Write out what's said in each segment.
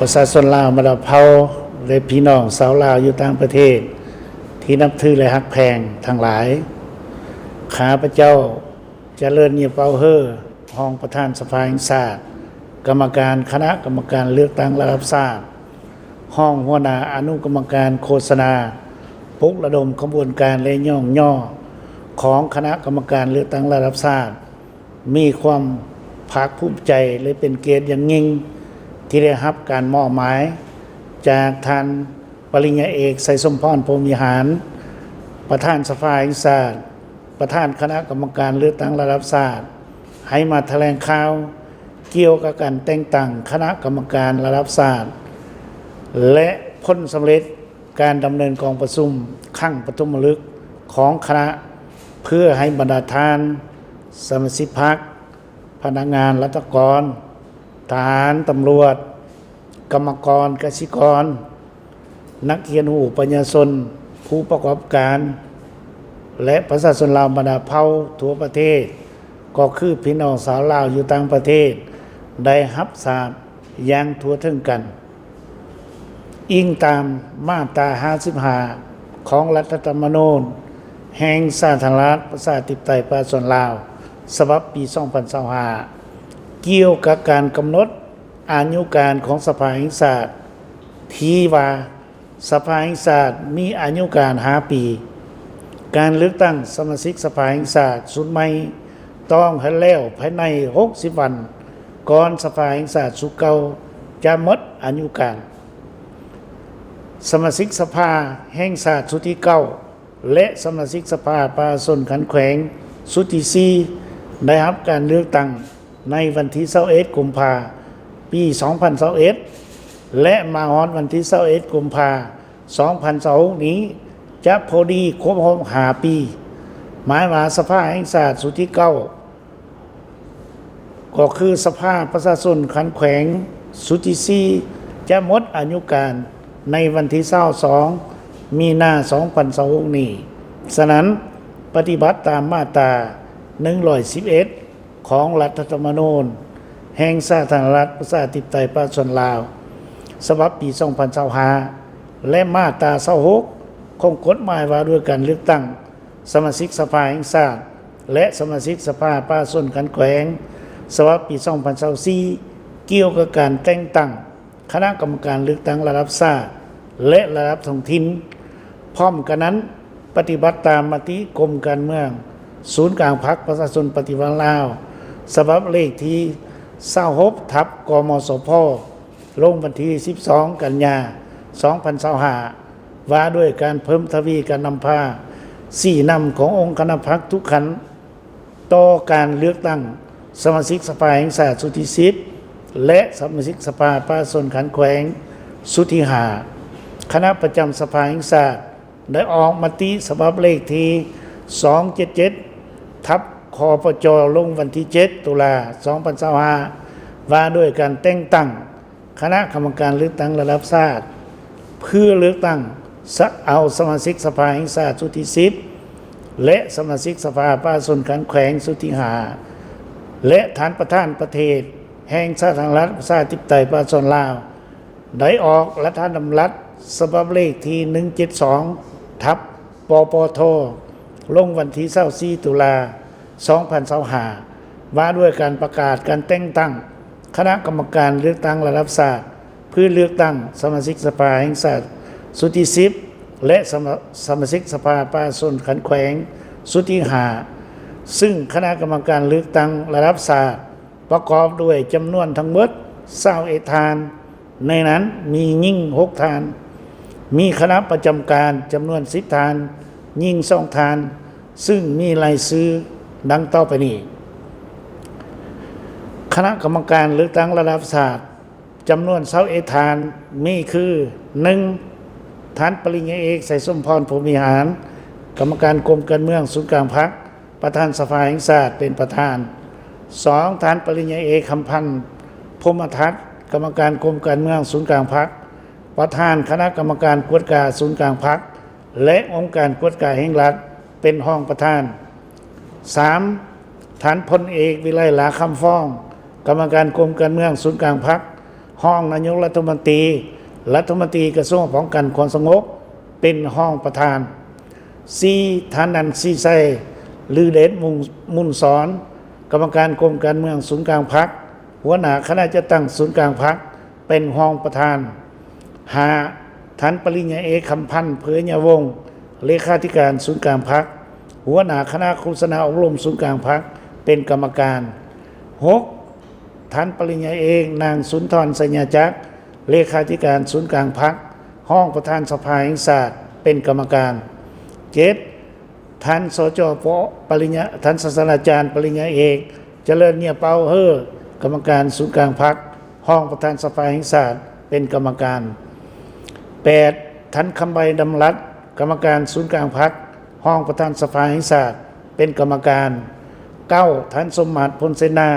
ປະຊາຊົນລາວບັນດາເຜົ່າ ແລະ ພີ່ນ້ອງຊາວລາວຢູ່ຕ່າງປະເທດ ທີ່ນັບຖື ແລະ ຮັກແພງທັງຫຼາຍ, ຂ້າພະເຈົ້າ ຈະເລີນ ເຫຍຍາເປົາເຮີ ຮອງປະທານສະພາແຫ່ງຊາດ, ກຳມະການຄະນະກຳມະການເລືອກຕັ້ງລະດັບຊາດ, ຮອງຫົວໜ້າອະນຸກຳມະການໂຄສະນາ ປຸກລະດົມຂະບວນການ ແລະ ຍ້ອງຍໍຂອງຄະນະກຳມະການເລືອກຕັ້ງລະດັບຊາດ, ມີຄວາມພາກພູມໃຈ ແລະ ເປັນກຽດຢ່າງຍິ່ງ ທີ່ໄດ້ຮັບການມອບໝາຍຈາກທ່ານປະລິນຍາເອກ ໄຊສົມພອນ ພົມວິຫານ ປະທານສະພາແຫ່ງຊາດ, ປະທານຄະນະກຳມະການເລືອກຕັ້ງລະດັບຊາດ ໃຫ້ມາຖະແຫຼງຂ່າວກ່ຽວກັບການແຕ່ງຕັ້ງຄະນະກຳມະການລະດັບຊາດ ແລະ ຜົນສຳເລັດການດຳເນີນກອງປະຊຸມຄັ້ງປະຖົມມະລຶກຂອງຄະນະ ເພື່ອໃຫ້ບັນດາທ່ານສະມາຊິກພັກ, ພະນັກງານລັດຖະກອນ, ທະຫານ, ຕຳຫຼວດ, ກຳມະກອນ, ກະສິກອນ, ນັກຮຽນຮູ້ປັນຍາຊົນ, ຜູ້ປະກອບການ ແລະ ປະຊາຊົນລາວບັນດາເຜົ່າທົ່ວປະເທດ, ກໍຄືພີ່ນ້ອງຊາວລາວຢູ່ຕ່າງປະເທດ ໄດ້ຮັບຊາບຢ່າງທົ່ວເຖິງກັນ. ອີງຕາມມາດຕາຫ້າສິບຫ້າ ຂອງລັດຖະທຳມະນູນແຫ່ງສາທາລະນະລັດ ປະຊາທິປະໄຕ ປະຊາຊົນລາວ ສະບັບປີສອງພັນຊາວຫ້າ ກ່ຽວກັບການກຳນົດອາຍຸການຂອງສະພາແຫ່ງຊາດ ທີ່ວ່າ ສະພາແຫ່ງຊາດມີອາຍຸການຫ້າປີ. ການເລືອກຕັ້ງສະມາຊິກສະພາແຫ່ງຊາດຊຸດໃໝ່ ຕ້ອງໃຫ້ແລ້ວພາຍໃນຫົກສິບວັນ ກ່ອນສະພາແຫ່ງຊາດຊຸດເກົ່າຈະໝົດອາຍຸການ. ສະມາຊິກສະພາແຫ່ງຊາດຊຸດທີເກົ້າ ແລະ ສະມາຊິກສະພາປະຊາຊົນຂັ້ນແຂວງຊຸດທີສີ່ ໄດ້ຮັບການເລືອກຕັ້ງໃນວັນທີຊາວເອັດ ກຸມພາ ປີສອງພັນຊາວເອັດ ແລະ ມາຮອດວັນທີຊາວເອັດ ກຸມພາ ສອງພັນຊາວຫົກນີ້ ຈະພໍດີຄົບຮອບຫ້າປີ. ໝາຍວ່າສະພາແຫ່ງຊາດຊຸດທີເກົ້າ ກໍຄືສະພາປະຊາຊົນຂັ້ນແຂວງຊຸດທີສີ່ ຈະໝົດອາຍຸການໃນວັນທີຊາວສອງ ມີນາ ສອງພັນຊາວຫົກນີ້. ສະນັ້ນ, ປະຕິບັດຕາມມາດຕາໜຶ່ງຮ້ອຍສິບເອັດ ຂອງລັດຖະທຳມະນູນແຫ່ງສາທາລະນະລັດ ປະຊາທິປະໄຕ ປະຊາຊົນລາວ ສະບັບປີສອງພັນຊາວຫ້າ ແລະ ມາດຕາຊາວຫົກ ຂອງກົດໝາຍວ່າດ້ວຍການເລືອກຕັ້ງ ສະມາຊິກສະພາແຫ່ງຊາດ ແລະ ສະມາຊິກສະພາປະຊາຊົນຂັ້ນແຂວງ ສະບັບປີສອງພັນຊາວສີ່ ກ່ຽວກັບການແຕ່ງຕັ້ງຄະນະກຳມະການເລືອກຕັ້ງລະດັບຊາດ ແລະ ລະດັບທ້ອງຖິ່ນ. ພ້ອມກັນນັ້ນ, ປະຕິບັດຕາມມະຕິກົມການເມືອງສູນກາງພັກປະຊາຊົນປະຕິວັດລາວ ສະບັບເລກທີຊາວຫົກ ທັບ ກມສພ ລົງວັນທີສິບສອງ ກັນຍາ ສອງພັນຊາວຫ້າ ວ່າດ້ວຍການເພີ່ມທະວີການນຳພາຊີ້ນຳຂອງອົງຄະນະພັກທຸກຂັ້ນ ຕໍ່ການເລືອກຕັ້ງສະມາຊິກສະພາແຫ່ງຊາດຊຸດທີສິບ ແລະ ສະມາຊິກສະພາປະຊາຊົນຂັ້ນແຂວງຊຸດທີຫ້າ. ຄະນະປະຈຳສະພາແຫ່ງຊາດ ໄດ້ອອກມະຕິສະບັບເລກທີສອງເຈັດເຈັດ ທັບ ຄປຈ ລົງວັນທີເຈັດ ຕຸລາ ສອງພັນຊາວຫ້າ ວ່າດ້ວຍການແຕ່ງຕັ້ງຄະນະກຳມະການເລືອກຕັ້ງລະດັບຊາດ ເພື່ອເລືອກຕັ້ງສະ ເອົາສະມາຊິກສະພາແຫ່ງຊາດຊຸດທີສິບ ແລະ ສະມາຊິກສະພາປະຊາຊົນຂັ້ນແຂວງຊຸດທີຫ້າ ແລະ ທ່ານປະທານປະເທດແຫ່ງສາທາລະນະລັດ ປະຊາທິປະໄຕ ປະຊາຊົນລາວ ໄດ້ອອກລັດຖະດຳລັດສະບັບເລກທີໜຶ່ງເຈັດສອງ ທັບ ປປທ ລົງວັນທີຊາວສີ່ ຕຸລາ ສອງພັນຊາວຫ້າ ວ່າດ້ວຍການປະກາດການແຕ່ງຕັ້ງຄະນະກຳມະການເລືອກຕັ້ງລະດັບຊາດ ເພື່ອເລືອກຕັ້ງສະມາຊິກສະພາແຫ່ງຊາດຊຸດທີສິບ ແລະ ສະມາ ສະມາຊິກສະພາປະຊາຊົນຂັ້ນແຂວງຊຸດທີຫ້າ ຊຶ່ງຄະນະກຳມະການເລືອກຕັ້ງລະດັບຊາດ ປະກອບດ້ວຍຈຳນວນທັງໝົດຊາວເອັດທ່ານ, ໃນນັ້ນມີຍິງຫົກທ່ານ, ມີຄະນະປະຈຳການຈຳນວນສິບທ່ານ, ຍິງສອງທ່ານ, ຊຶ່ງມີລາຍຊື່ດັ່ງຕໍ່ໄປນີ້. ຄະນະກຳມະການເລືອກຕັ້ງລະດັບຊາດ ຈຳນວນຊາວເອັດທ່ານ ມີຄື ໜຶ່ງ ທ່ານປະລິນຍາເອກ ໄຊສົມພອນ ພົມວິຫານ ກຳມະການກົມການເມືອງສູນກາງພັກ ປະທານສະພາແຫ່ງຊາດເປັນປະທານ, ສອງ ທ່ານປະລິນຍາເອກ ຄຳພັນ ພົມມະທັດ ກຳມະການກົມການເມືອງສູນກາງພັກ ປະທານຄະນະກຳມະການກວດກາສູນກາງພັກ ແລະ ອົງການກວດກາແຫ່ງລັດ ເປັນຮອງປະທານ, ສາມ ທ່ານພົນເອກ ວິໄລ ຫຼ້າຄຳຟອງ ກຳມະການກົມການເມືອງສູນກາງພັກ ຮອງນາຍົກລັດຖະມົນຕີ, ລັດຖະມົນຕີກະຊວງປ້ອງກັນຄວາມສະຫງົບ ເປັນຮອງປະທານ. ສີ່, ທ່ານ ນັນຊີໄຊ ລືເດດ ມຸງ ມຸນສອນ, ກຳມະການກົມການເມືອງສູນກາງພັກ, ຫົວໜ້າຄະນະຈັດຕັ້ງສູນກາງພັກ ເປັນຮອງປະທານ. ຫ້າ, ທ່ານປະລິນຍາເອກ ຄຳພັນ ເພີຍະວົງ, ເລຂາທິການສູນກາງພັກ, ຫົວໜ້າຄະນະໂຄສະນາອົບຮົມສູນກາງພັກ ເປັນກຳມະການ. ຫົກ, ທ່ານປະລິນຍາເອກ ນາງ ສຸນທອນ ໄຊຍະຈັກ, ເລຂາທິການສູນກາງພັກ, ຮອງປະທານສະພາແຫ່ງຊາດ ເປັນກຳມະການ. ເຈັດ, ທ່ານ ສຈ ປ ປະລິນຍາ ທ່ານສາດສະດາຈານປະລິນຍາເອກ ຈະເລີນ ເຫຍເປົາເຮີ ກຳມະການສູນກາງພັກ, ຮອງປະທານສະພາແຫ່ງຊາດ ເປັນກຳມະການ. ແປດ, ທ່ານ ຄຳໄວ ດຳລັດ, ກຳມະການສູນກາງພັກ, ຮອງປະທານສະພາແຫ່ງຊາດ ເປັນກຳມະການ. ເກົ້າ, ທ່ານ ສົມມາດ ພົນເສນາ,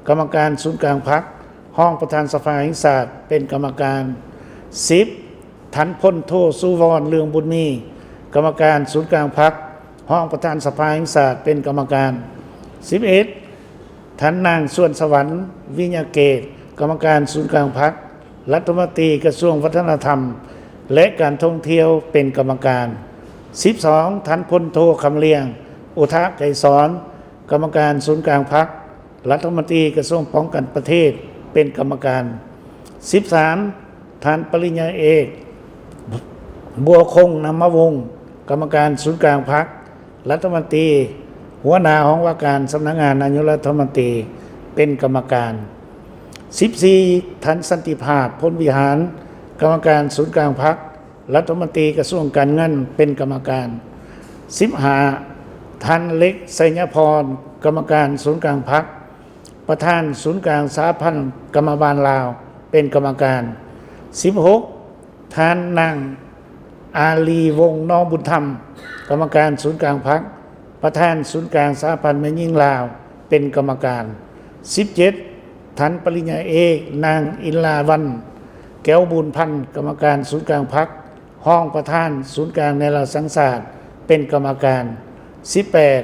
ກຳມະການສູນກາງພັກ, ຮອງປະທານສະພາແຫ່ງຊາດ ເປັນກຳມະການ. ສິບ, ທ່ານ ພົນໂທ ສຸວອນ ເລືອງບຸນມີ, ກຳມະການສູນກາງພັກ, ຮອງປະທານສະພາແຫ່ງຊາດ ເປັນກຳມະການ. ສິບເອັດ, ທ່ານນາງ ສວນສະຫວັນ ວິຍະເກດ, ກຳມະການສູນກາງພັກ, ລັດຖະມົນຕີກະຊວງວັດທະນະທຳ ແລະ ການທ່ອງທ່ຽວ ເປັນກຳມະການ. ສິບສອງ, ທ່ານ ພົນໂທ ຄຳລຽງ ອຸທະໄກສອນ, ກຳມະການສູນກາງພັກ, ລັດຖະມົນຕີກະຊວງປ້ອງກັນປະເທດ ເປັນກຳມະການ. ສິບສາມ, ທ່ານປະລິນຍາເອກ ບົວຄົງ ນຳມະວົງ, ກຳມະການສູນກາງພັກ, ລັດຖະມົນຕີ, ຫົວໜ້າຫ້ອງວ່າການສຳນັກງານນາຍົກລັດຖະມົນຕີ ເປັນກຳມະການ. ສິບສີ່, ທ່ານ ສັນຕິພາບ ພົນວິຫານ, ກຳມະການສູນກາງພັກ, ລັດຖະມົນຕີກະຊວງການເງິນ ເປັນກຳມະການ. ສິບຫ້າ, ທ່ານ ເລັກ ໄຊຍະພອນ, ກຳມະການສູນກາງພັກ, ປະທານສູນກາງສະຫະພັນກຳມະບານລາວ ເປັນກຳມະການ. ສິບຫົກ, ທ່ານນາງ ອາລີ ວົງ ນ້ອງບຸນທຳ, ກຳມະການສູນກາງພັກ, ປະທານສູນກາງສະຫະພັນແມ່ຍິງລາວ ເປັນກຳມະການ. ສິບເຈັດ, ທ່ານປະລິນຍາເອກ ນາງ ອິນລາວັນ ແກ້ວບູນພັນ, ກຳມະການສູນກາງພັກ, ຮອງປະທານສູນກາງແນວລາວສ້າງຊາດ ເປັນກຳມະການ. ສິບແປດ,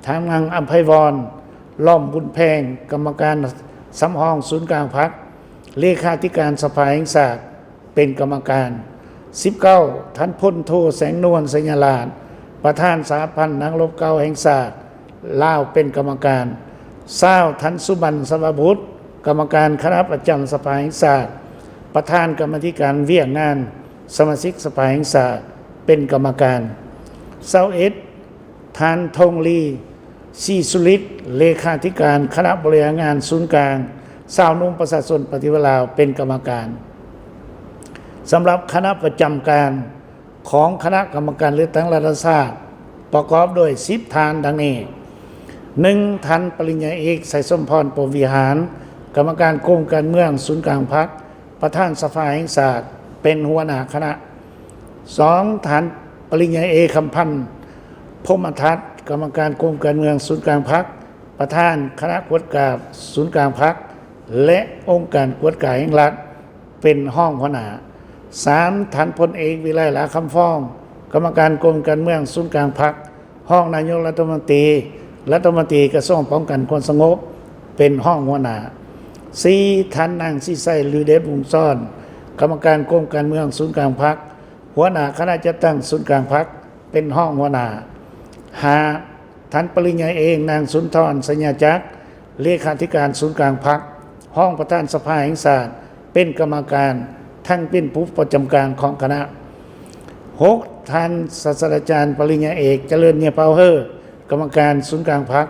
ທ່ານນາງ ອຳໄພວອນ ລ້ອມບຸນແພງ, ກຳມະການສຳຮອງສູນກາງພັກ, ເລຂາທິການສະພາແຫ່ງຊາດ ເປັນກຳມະການ. ສິບເກົ້າ, ທ່ານ ພົນໂທ ແສງນວນ ໄຊຍະລາດ, ປະທານສະຫະພັນນັກລົບເກົ່າແຫ່ງຊາດລາວ ເປັນກຳມະການ. ຊາວ, ທ່ານ ສຸບັນ ສະວະບຸດ, ກຳມະການຄະນະປະຈຳສະພາແຫ່ງຊາດ, ປະທານກຳມາທິການວຽກງານສະມາຊິກສະພາແຫ່ງຊາດ ເປັນກຳມະການ. ຊາວເອັດ, ທ່ານ ທອງລີ ສີສຸລິດ, ເລຂາທິການຄະນະບໍລິຫານງານສູນກາງຊາວໜຸ່ມປະຊາຊົນປະຕິວັດລາວ ເປັນກຳມະການ. ສຳລັບຄະນະປະຈຳການຂອງຄະນະກຳມະການເລືອກຕັ້ງລັດຖະສະພາ ປະກອບດ້ວຍສິບທ່ານດັ່ງນີ້: ໜຶ່ງ, ທ່ານປະລິນຍາເອກ ໄຊສົມພອນ ພົມວິຫານ, ກຳມະການກົມການເມືອງສູນກາງພັກ, ປະທານສະພາແຫ່ງຊາດ ເປັນຫົວໜ້າຄະນະ. ສອງ, ທ່ານປະລິນຍາເອກ ຄຳພັນ ພົມມະທັດ, ກຳມະການກົມການເມືອງສູນກາງພັກ, ປະທານຄະນະກວດກາສູນກາງພັກ ແລະ ອົງການກວດກາແຫ່ງລັດ ເປັນຮອງຫົວໜ້າ. ສາມ, ທ່ານພົນເອກ ວິໄລ ຫຼ້າຄຳຟອງ, ກຳມະການກົມການເມືອງສູນກາງພັກ, ຮອງນາຍົກລັດຖະມົນຕີ, ລັດຖະມົນຕີກະຊວງປ້ອງກັນຄວາມສະຫງົບ ເປັນຮອງຫົວໜ້າ. ສີ່, ທ່ານນາງ ສີໄຊ ລືເດດວົງສອນ, ກຳມະການກົມການເມືອງສູນກາງພັກ, ຫົວໜ້າຄະນະຈັດຕັ້ງສູນກາງພັກ ເປັນຮອງຫົວໜ້າ. ຫ້າ, ທ່ານປະລິນຍາເອກ ນາງ ສຸນທອນ ໄຊຍະຈັກ, ເລຂາທິການສູນກາງພັກ, ຮອງປະທານສະພາແຫ່ງຊາດ ເປັນກຳມະການ ທັງເປັນຜູ້ປະຈຳການຂອງຄະນະ. ຫົກ, ທ່ານສາດສະດາຈານປະລິນຍາເອກ ຈະເລີນ ເຫຍເປົາເຮີ, ກຳມະການສູນກາງພັກ,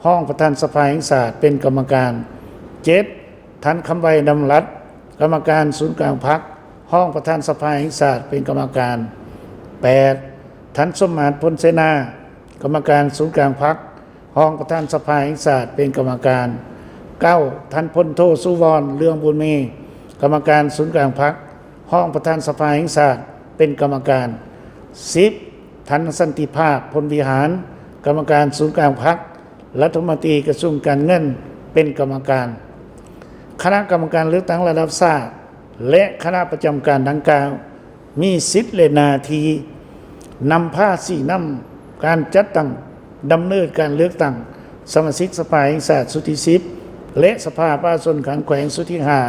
ຮອງປະທານສະພາແຫ່ງຊາດ ເປັນກຳມະການ. ເຈັດ, ທ່ານ ຄຳໄວ ດຳລັດ, ກຳມະການສູນກາງພັກ, ຮອງປະທານສະພາແຫ່ງຊາດ ເປັນກຳມະການ. ແປດ, ທ່ານ ສົມມາດ ພົນເສນາ, ກຳມະການສູນກາງພັກ, ຮອງປະທານສະພາແຫ່ງຊາດ ເປັນກຳມະການ. ເກົ້າ, ທ່ານ ພົນໂທ ສຸວອນ ເລືອງບຸນມີ, ກຳມະການສູນກາງພັກ, ຮອງປະທານສະພາແຫ່ງຊາດ ເປັນກຳມະການ. ສິບ, ທ່ານ ສັນຕິພາບ ພົນວິຫານ, ກຳມະການສູນກາງພັກ, ລັດຖະມົນຕີກະຊວງການເງິນ ເປັນກຳມະການ. ຄະນະກຳມະການເລືອກຕັ້ງລະດັບຊາດ ແລະ ຄະນະປະຈຳການດັ່ງກ່າວ ມີສິດ ແລະ ໜ້າທີ່ນຳພາຊີ້ນຳການຈັດຕັ້ງ ດຳເນີນການເລືອກຕັ້ງສະມາຊິກສະພາແຫ່ງຊາດຊຸດທີສິບ ແລະ ສະພາປະຊາຊົນຂັ້ນແຂວງຊຸດທີຫ້າ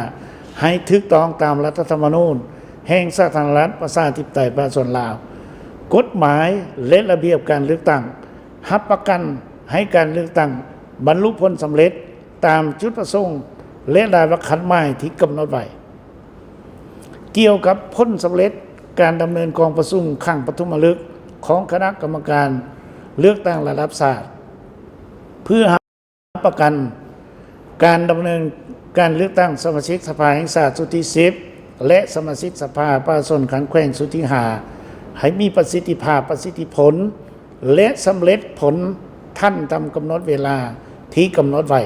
ໃຫ້ຖືກຕ້ອງຕາມລັດຖະທຳມະນູນແຫ່ງສາທາລະນະລັດ ປະຊາທິປະໄຕ ປະຊາຊົນລາວ, ກົດໝາຍ ແລະ ລະບຽບການເລືອກຕັ້ງ, ຮັບປະກັນໃຫ້ການເລືອກຕັ້ງບັນລຸຜົນສຳເລັດຕາມຈຸດປະສົງ ແລະ ລາຍລັກຂັດໝາຍທີ່ກຳນົດໄວ້. ກ່ຽວກັບຜົນສຳເລັດການດຳເນີນກອງປະຊຸມຄັ້ງປະຖົມມະລຶກຂອງຄະນະກຳມະການເລືອກຕັ້ງລະດັບຊາດ ເພື່ອຮັບປະກັນການດຳເນີນການເລືອກຕັ້ງສະມາຊິກສະພາແຫ່ງຊາດຊຸດທີສິບ ແລະ ສະມາຊິກສະພາປະຊາຊົນຂັ້ນແຂວງຊຸດທີຫ້າ ໃຫ້ມີປະສິດທິພາບ, ປະສິດທິຜົນ ແລະ ສຳເລັດຜົນທັນຕາມກຳນົດເວລາທີ່ກຳນົດໄວ້.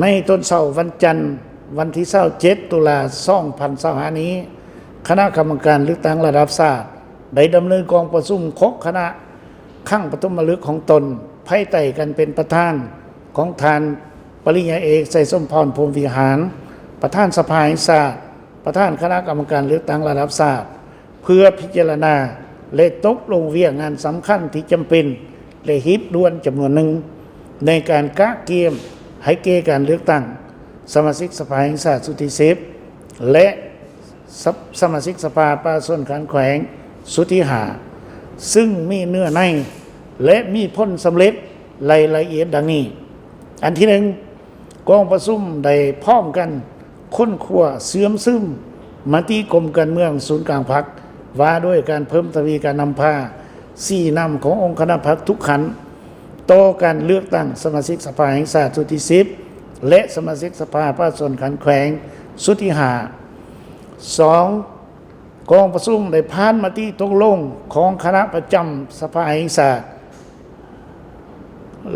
ໃນຕອນເຊົ້າວັນຈັນ ວັນທີຊາວເຈັດ ຕຸລາ ສອງພັນຊາວຫ້ານີ້, ຄະນະກຳມະການເລືອກຕັ້ງລະດັບຊາດໄດ້ດຳເນີນກອງປະຊຸມຄົບຄະນະຄັ້ງປະຖົມມະລຶກຂອງຕົນ, ພາຍໃຕ້ການເປັນປະທານຂອງທ່ານປະລິນຍາເອກ ໄຊສົມພອນ ພົມວິຫານ ປະທານສະພາແຫ່ງຊາດ, ປະທານຄະນະກຳມະການເລືອກຕັ້ງລະດັບຊາດ ເພື່ອພິຈາລະນາ ແລະ ຕົກລົງວຽກງານສຳຄັນທີ່ຈຳເປັນ ແລະ ຮີບດ່ວນຈຳນວນໜຶ່ງ ໃນການກະກຽມໃຫ້ແກ່ການເລືອກຕັ້ງສະມາຊິກສະພາແຫ່ງຊາດຊຸດທີສິບ ແລະ ສະ ສະມາຊິກສະພາປະຊາຊົນຂັ້ນແຂວງຊຸດທີຫ້າ ຊຶ່ງມີເນື້ອໃນ ແລະ ມີຜົນສຳເລັດລາຍລະອຽດດັ່ງນີ້. ອັນທີໜຶ່ງ, ກອງປະຊຸມໄດ້ພ້ອມກັນຄົ້ນຄວ້າເຊື່ອມຊຶມມະຕິກົມການເມືອງສູນກາງພັກ ວ່າດ້ວຍການເພີ່ມທະວີການນຳພາຊີ້ນຳຂອງອົງຄະນະພັກທຸກຂັ້ນ ຕໍ່ການເລືອກຕັ້ງສະມາຊິກສະພາແຫ່ງຊາດຊຸດທີສິບ ແລະ ສະມາຊິກສະພາປະຊາຊົນຂັ້ນແຂວງຊຸດທີຫ້າ. ສອງ, ກອງປະຊຸມໄດ້ຜ່ານມະຕິຕົກລົງຂອງຄະນະປະຈຳສະພາແຫ່ງຊາດ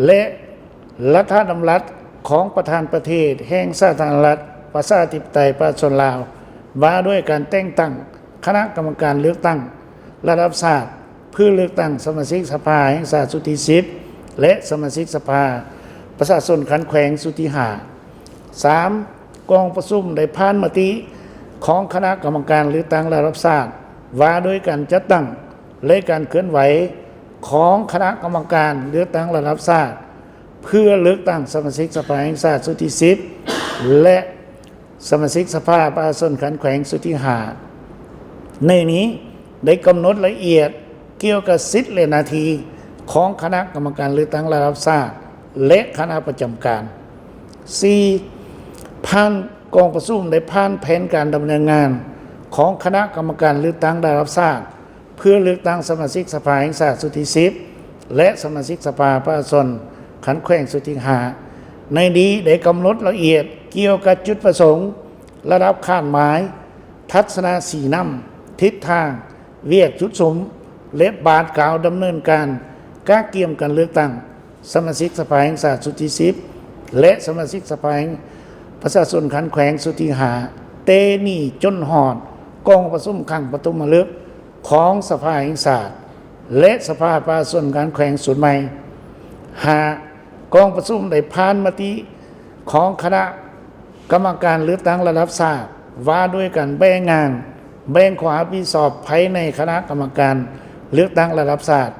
ແລະ ລັດຖະດຳລັດຂອງປະທານປະເທດແຫ່ງສາທາລະນະລັດ ປະຊາທິປະໄຕ ປະຊາຊົນລາວ ວ່າດ້ວຍການແຕ່ງຕັ້ງຄະນະກຳມະການເລືອກຕັ້ງລະດັບຊາດ ເພື່ອເລືອກຕັ້ງສະມາຊິກສະພາແຫ່ງຊາດຊຸດທີສິບ ແລະ ສະມາຊິກສະພາປະຊາຊົນຂັ້ນແຂວງຊຸດທີຫ້າ. ສາມ, ກອງປະຊຸມໄດ້ຜ່ານມະຕິຂອງຄະນະກຳມະການເລືອກຕັ້ງລະດັບຊາດ ວ່າດ້ວຍການຈັດຕັ້ງ ແລະ ການເຄື່ອນໄຫວຂອງຄະນະກຳມະການເລືອກຕັ້ງລະດັບຊາດ ເພື່ອເລືອກຕັ້ງສະມາຊິກສະພາແຫ່ງຊາດຊຸດທີສິບ ແລະ ສະມາຊິກສະພາປະຊາຊົນຂັ້ນແຂວງຊຸດທີຫ້າ. ໃນນີ້ໄດ້ກຳນົດລະອຽດກ່ຽວກັບສິດ ແລະ ໜ້າທີ່ຂອງຄະນະກຳມະການເລືອກຕັ້ງລະດັບຊາດ ແລະ ຄະນະປະຈຳການ. ສີ່, ຜ່ານ ກອງປະຊຸມໄດ້ຜ່ານແຜນການດຳເນີນງານຂອງຄະນະກຳມະການເລືອກຕັ້ງລະດັບຊາດ ເພື່ອເລືອກຕັ້ງສະມາຊິກສະພາແຫ່ງຊາດຊຸດທີສິບ ແລະ ສະມາຊິກສະພາປະຊາຊົນຂັ້ນແຂວງຊຸດທີຫ້າ. ໃນນີ້ໄດ້ກຳນົດລະອຽດກ່ຽວກັບຈຸດປະສົງ, ລະດັບຄາດໝາຍ, ທັດສະນະຊີ້ນຳ, ທິດທາງ, ວຽກຈຸດສຸມ ແລະ ບາດກ້າວດຳເນີນການກະກຽມການເລືອກຕັ້ງ ສະມາຊິກສະພາແຫ່ງຊາດຊຸດທີສິບ ແລະ ສະມາຊິກສະພາແຫ່ງປະຊາຊົນຂັ້ນແຂວງຊຸດທີຫ້າ ແຕ່ນີ້ຈົນຮອດກອງປະຊຸມຄັ້ງປະຖົມມະລຶກຂອງສະພາແຫ່ງຊາດ ແລະ ສະພາປະຊາຊົນຂັ້ນແຂວງຊຸດໃໝ່. ຫ້າ, ກອງປະຊຸມໄດ້ຜ່ານມະຕິຂອງຄະນະກຳມະການເລືອກຕັ້ງລະດັບຊາດ ວ່າດ້ວຍການແບ່ງງານ, ແບ່ງຄວາມຮັບຜິດຊອບພາຍໃນຄະນະກຳມະການເລືອກຕັ້ງລະດັບຊາດ.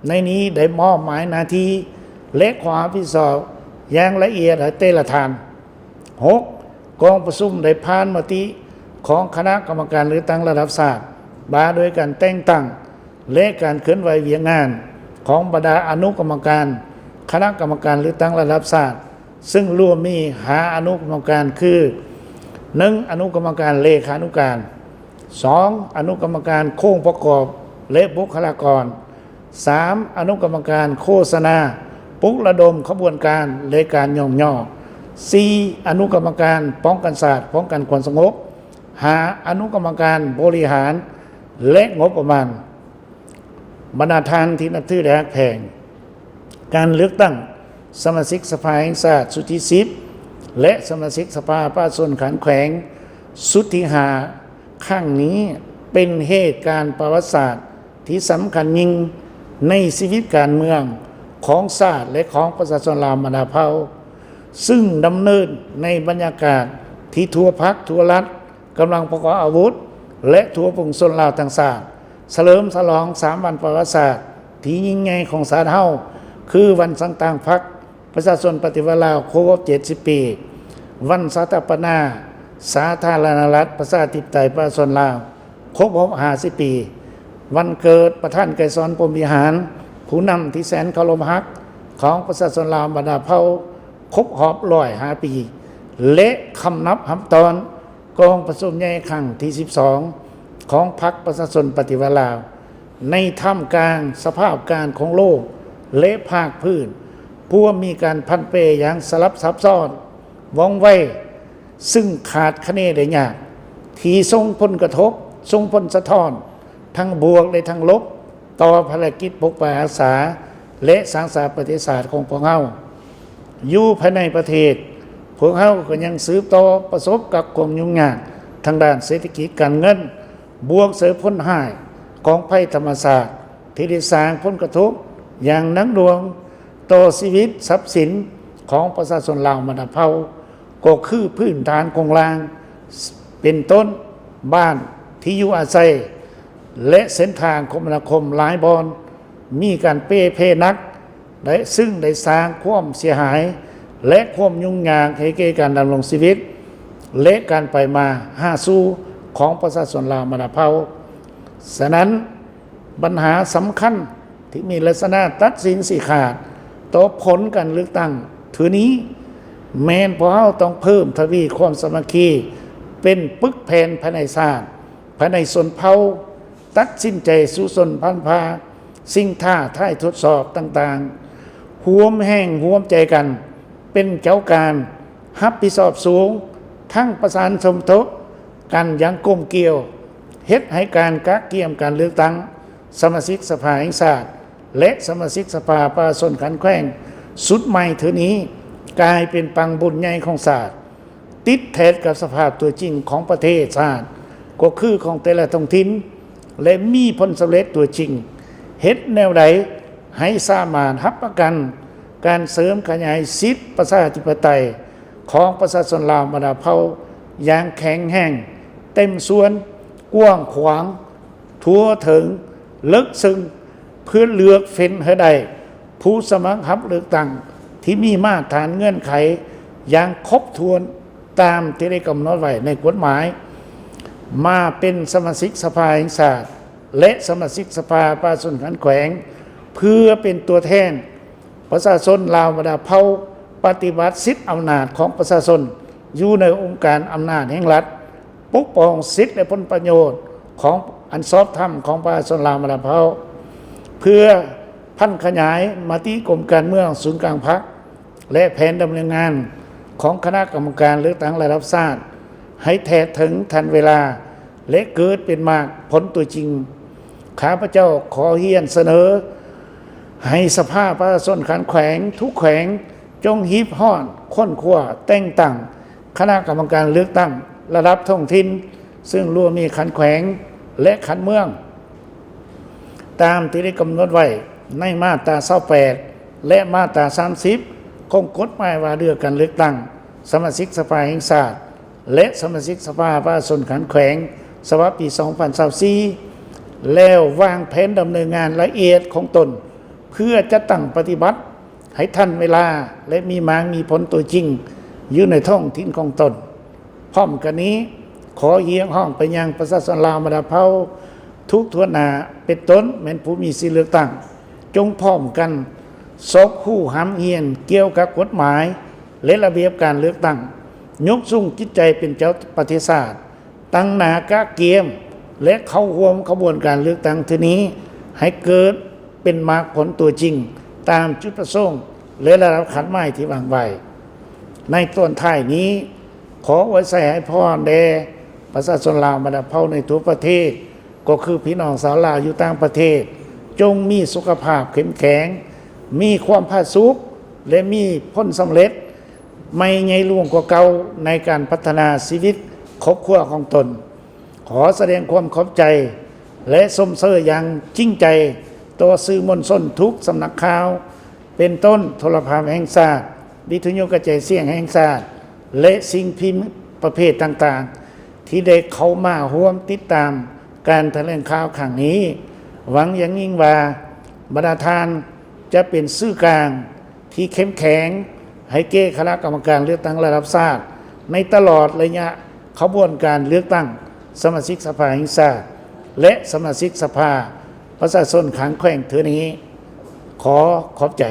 ໃນນີ້ໄດ້ມອບໝາຍໜ້າທີ່ ແລະ ຄວາມຮັບຜິດຊອບຢ່າງລະອຽດໃຫ້ແຕ່ລະທ່ານ. ຫົກ, ກອງປະຊຸມໄດ້ຜ່ານມະຕິຂອງຄະນະກຳມະການເລືອກຕັ້ງລະດັບຊາດ ວ່າດ້ວຍການແຕ່ງຕັ້ງ ແລະ ການເຄື່ອນໄຫວວຽກງານຂອງບັນດາອະນຸກຳມະການຄະນະກຳມະການເລືອກຕັ້ງລະດັບຊາດ, ເຊິ່ງລວມມີຫ້າອະນຸກຳມະການຄື ໜຶ່ງ ອະນຸກຳມະການເລຂານຸການ, ສອງ ອະນຸກຳມະການໂຄງປະກອບ ແລະ ບຸກຄະລາກອນ, ສາມ ອະນຸກຳມະການໂຄສະນາ, ປຸກລະດົມຂະບວນການ ແລະ ການຍ້ອງຍໍ, ສີ່ ອະນຸກຳມະການປ້ອງກັນຊາດ, ປ້ອງກັນຄວາມສະຫງົບ, ຫ້າ ອະນຸກຳມະການບໍລິຫານ ແລະ ງົບປະມານ. ບັນດາທ່ານທີ່ນັບຖື ແລະ ຮັກແພງ, ການເລືອກຕັ້ງສະມາຊິກສະພາແຫ່ງຊາດຊຸດທີສິບ ແລະ ສະມາຊິກສະພາປະຊາຊົນຂັ້ນແຂວງຊຸດທີຫ້າ ຄັ້ງນີ້ ເປັນເຫດການປະຫວັດສາດທີ່ສຳຄັນຍິ່ງໃນຊີວິດການເມືອງຂອງຊາດ ແລະ ຂອງປະຊາຊົນລາວບັນດາເຜົ່າ, ຊຶ່ງດຳເນີນໃນບັນຍາກາດທີ່ທົ່ວພັກ, ທົ່ວລັດ, ກຳລັງປະກອບອາວຸດ ແລະ ທົ່ວປວງຊົນລາວທັງຊາດ ສະເຫຼີມສະຫຼອງສາມວັນປະຫວັດສາດທີ່ຍິ່ງໃຫຍ່ຂອງຊາດເຮົາ ຄື ວັນສ້າງຕັ້ງພັກປະຊາຊົນປະຕິວັດລາວ ຄົບຮອບເຈັດສິບປີ, ວັນສະຖາປະນາ ສາທາລະນະລັດ ປະຊາທິປະໄຕ ປະຊາຊົນລາວ ຄົບຮອບຫ້າສິບປີ, ວັນເກີດປະທານໄກສອນ ພົມວິຫານ, ຜູ້ນຳທີ່ແສນເຄົາລົບຮັກຂອງປະຊາຊົນລາວບັນດາເຜົ່າ ຄົບຮອບຮ້ອຍຫ້າປີ ແລະ ຄຳນັບຮັບຕ້ອນກອງປະຊຸມໃຫຍ່ຄັ້ງທີສິບສອງ ຂອງພັກປະຊາຊົນປະຕິວັດລາວ ໃນທ່າມກາງສະພາບການຂອງໂລກ ແລະ ພາກພື້ນ ພວມມີການຜັນແປຢ່າງສະຫຼັບຊັບຊ້ອນ ວ່ອງໄວ ຊຶ່ງຄາດຄະເນໄດ້ຍາກ ທີ່ສົ່ງຜົນກະທົບ, ສົ່ງຜົນສະທ້ອນ ທັງບວກ ແລະ ທັງລົບ ຕໍ່ພາລະກິດປົກປັກຮັກສາ ແລະ ສ້າງສາປະເທດຊາດຂອງພວກເຮົາ. ຢູ່ພາຍໃນປະເທດ, ພວກເຮົາກໍຍັງສືບຕໍ່ປະສົບກັບຄວາມຫຍຸ້ງຍາກທາງດ້ານເສດຖະກິດການເງິນ, ບວກໃສ່ຜົນຮ້າຍຂອງໄພທຳມະຊາດ ທີ່ໄດ້ສ້າງຜົນກະທົບຢ່າງໜັກໜ່ວງຕໍ່ຊີວິດຊັບສິນຂອງປະຊາຊົນລາວບັນດາເຜົ່າ ກໍຄືພື້ນຖານໂຄງລ່າງ ເປັນຕົ້ນ ບ້ານທີ່ຢູ່ອາໄສ ແລະ ເສັ້ນທາງຄົມມະນາຄົມຫຼາຍບ່ອນ ມີການເປ່ເພໜັກ ແລະ ຊຶ່ງໄດ້ສ້າງຄວາມເສຍຫາຍ ແລະ ຄວາມຫຍຸ້ງຍາກໃຫ້ແກ່ການດຳລົງຊີວິດ ແລະ ການໄປມາຫາສູ່ຂອງປະຊາຊົນລາວບັນດາເຜົ່າ. ສະນັ້ນ, ບັນຫາສຳຄັນທີ່ມີລັກສະນະຕັດສິນຊີ້ຂາດຕໍ່ຜົນການເລືອກຕັ້ງເທື່ອນີ້ ແມ່ນພວກເຮົາຕ້ອງເພີ່ມທະວີຄວາມສາມັກຄີເປັນປຶກແຜ່ນພາຍໃນຊາດ, ພາຍໃນຊົນເຜົ່າ, ຕັດສິນໃຈສູ້ຊົນພັນພາສິ່ງທ້າທາຍທົດສອບຕ່າງໆ, ຮ່ວມແຮງຮ່ວມໃຈກັນເປັນເຈົ້າການຮັບຜິດຊອບສູງ ທັງປະສານສົມທົບກັນຢ່າງກົມກ່ຽວ, ເຮັດໃຫ້ການກະກຽມການເລືອກຕັ້ງສະມາຊິກສະພາແຫ່ງຊາດ ແລະ ສະມາຊິກສະພາປະຊາຊົນຂັ້ນແຂວງຊຸດໃໝ່ເທື່ອນີ້ ກາຍເປັນປັງບຸນໃຫຍ່ຂອງຊາດ, ຕິດແທດກັບສະພາບຕົວຈິງຂອງປະເທດຊາດ ກໍຄືຂອງແຕ່ລະທ້ອງຖິ່ນ ແລະ ມີຜົນສຳເລັດຕົວຈິງ. ເຮັດແນວໃດໃຫ້ສາມາດຮັບປະກັນການເສີມຂະຫຍາຍສິດປະຊາທິປະໄຕຂອງປະຊາຊົນລາວບັນດາເຜົ່າຢ່າງແຂງແຮງ, ເຕັມສ່ວນ, ກວ້າງຂວາງ, ທົ່ວເຖິງ, ເລິກເຊິ່ງ ເພື່ອເລືອກເຟັນໃຫ້ໄດ້ຜູ້ສະໝັກຮັບເລືອກຕັ້ງທີ່ມີມາດຖານເງື່ອນໄຂຢ່າງຄົບຖ້ວນຕາມທີ່ໄດ້ກຳນົດໄວ້ໃນກົດໝາຍ ມາເປັນສະມາຊິກສະພາແຫ່ງຊາດ ແລະ ສະມາຊິກສະພາປະຊາຊົນຂັ້ນແຂວງ ເພື່ອເປັນຕົວແທນ ປະຊາຊົນລາວບັນດາເຜົ່າ ປະຕິບັດສິດອຳນາດຂອງປະຊາຊົນຢູ່ໃນອົງການອຳນາດແຫ່ງລັດ, ປົກປ້ອງສິດ ແລະ ຜົນປະໂຫຍດຂອງອັນຊອບທຳຂອງປະຊາຊົນລາວບັນດາເຜົ່າ, ເພື່ອຜັນຂະຫຍາຍມະຕິກົມການເມືອງສູນກາງພັກ ແລະ ແຜນດຳເນີນງານຂອງຄະນະກຳມະການເລືອກຕັ້ງລະດັບຊາດ ໃຫ້ແທດເຖິງທັນເວລາ ແລະ ເກີດເປັນໝາກຜົນຕົວຈິງ. ຂ້າພະເຈົ້າຂໍຮຽນສະເໜີໃຫ້ສະພາປະຊາຊົນຂັ້ນແຂວງທຸກແຂວງ ຈົ່ງຮີບຮ້ອນຄົ້ນຄວ້າແຕ່ງຕັ້ງຄະນະກຳມະການເລືອກຕັ້ງລະດັບທ້ອງຖິ່ນ ເຊິ່ງລວມມີຂັ້ນແຂວງ ແລະ ຂັ້ນເມືອງ ຕາມທີ່ໄດ້ກຳນົດໄວ້ໃນມາດຕາຊາວແປດ ແລະ ມາດຕາສາມສິບ ຂອງກົດໝາຍວ່າດ້ວຍການເລືອກຕັ້ງສະມາຊິກສະພາແຫ່ງຊາດ ແລະ ສະມາຊິກສະພາປະຊາຊົນຂັ້ນແຂວງ ສະບັບປີສອງພັນຊາວສີ່ ແລ້ວວາງແຜນດຳເນີນງານລະອຽດຂອງຕົນ ເພື່ອຈັດຕັ້ງປະຕິບັດໃຫ້ທັນເວລາ ແລະ ມີໝາກມີຜົນຕົວຈິງຢູ່ໃນທ້ອງຖິ່ນຂອງຕົນ. ພ້ອມກັນນີ້, ຂໍຮຽກຮ້ອງໄປຍັງປະຊາຊົນລາວບັນດາເຜົ່າທຸກທົ່ວໜ້າ ເປັນຕົ້ນແມ່ນຜູ້ມີສິດເລືອກຕັ້ງ, ຈົ່ງພ້ອມກັນຊອກຮູ້ຮ່ຳຮຽນກ່ຽວກັບກົດໝາຍ ແລະ ລະບຽບການເລືອກຕັ້ງ, ຍົກສູງຈິດໃຈເປັນເຈົ້າປະເທດຊາດ, ຕັ້ງໜ້າກະກຽມ ແລະ ເຂົ້າຮ່ວມຂະບວນການເລືອກຕັ້ງເທື່ອນີ້ ໃຫ້ເກີດເປັນໝາກຜົນຕົວຈິງ ຕາມຈຸດປະສົງ ແລະ ລະດັບຄາດໝາຍທີ່ວາງໄວ້. ໃນຕອນທ້າຍນີ້, ຂໍອວຍໄຊໃຫ້ພອນແດ່ປະຊາຊົນລາວບັນດາເຜົ່າໃນທົ່ວປະເທດ, ກໍຄືພີ່ນ້ອງຊາວລາວຢູ່ຕ່າງປະເທດ, ຈົ່ງມີສຸຂະພາບເຂັ້ມແຂງ, ມີຄວາມຜາສຸກ ແລະ ມີຜົນສຳເລັດໃໝ່ໃຫຍ່ຫຼວງກວ່າເກົ່າໃນການພັດທະນາຊີວິດຄອບຄົວຂອງຕົນ. ຂໍສະແດງຄວາມຂອບໃຈ ແລະ ຊົມເຊີຍຢ່າງຈິງໃຈຕໍ່ສື່ມວນຊົນທຸກສຳນັກຂ່າວ, ເປັນຕົ້ນ ໂທລະພາບແຫ່ງຊາດ, ວິທະຍຸກະຈາຍສຽງແຫ່ງຊາດ ແລະ ສິ່ງພິມປະເພດຕ່າງໆ ທີ່ໄດ້ເຂົ້າມາຮ່ວມຕິດຕາມການຖະແຫຼງຂ່າວຄັ້ງນີ້. ຫວັງຢ່າງຍິ່ງວ່າ ບັນດາທ່ານຈະເປັນສື່ກາງ ທີ່ເຂັ້ມແຂງໃຫ້ແກ່ຄະນະກຳມະການເລືອກຕັ້ງລະດັບຊາດ ໃນຕະຫຼອດໄລຍະ ຂະບວນການເລືອກຕັ້ງສະມາຊິກສະພາແຫ່ງຊາດ ແລະ ສະມາຊິກສະພາປະຊາຊົນຂັ້ນແຂວງເທື່ອນີ້. ຂໍຂອບໃຈ.